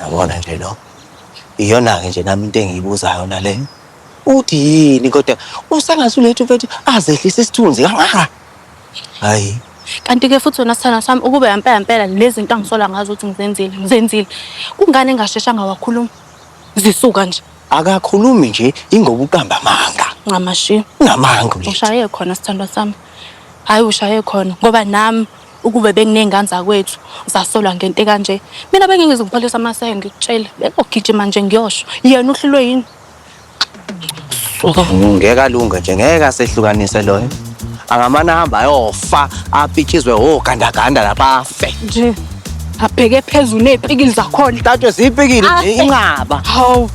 Yabona nje lo. Iyona-ke nje nami into engiyibuzayo nale. Uthi yini kodwa usangasulethu mfethu azehlise isithunzi kangaka. Hayi. Kanti-ke futhi wena sithandwa sami ukube yampela mpela lezi zinto angisola ngazo ukuthi ngizenzile, ngizenzile. Kungani engasheshanga wakhuluma? Zisuka nje. Akakhulumi nje ingoba uqamba amanga. Ncamashi. Unamanga ulethu. Ushaye khona sithandwa sami. Hhayi ushaye khona ngoba nami ukube benginey'ngane zakwethu zasolwa ngento ekanje. Mina bengingeze ngipholise amaseko ngikutshele. Bengogijima nje ngiyosho. Yena uhlulwe yini? Suka. Ngeke alunge nje ngeke asehlukanise loyo. Angamane ahamba ayofa apitshizwe ogandaganda lapha afe. Nje abheke phezulu ney'pikili zakhona. Tatshwe ziyipikili nje Afe. inqaba. Hawu.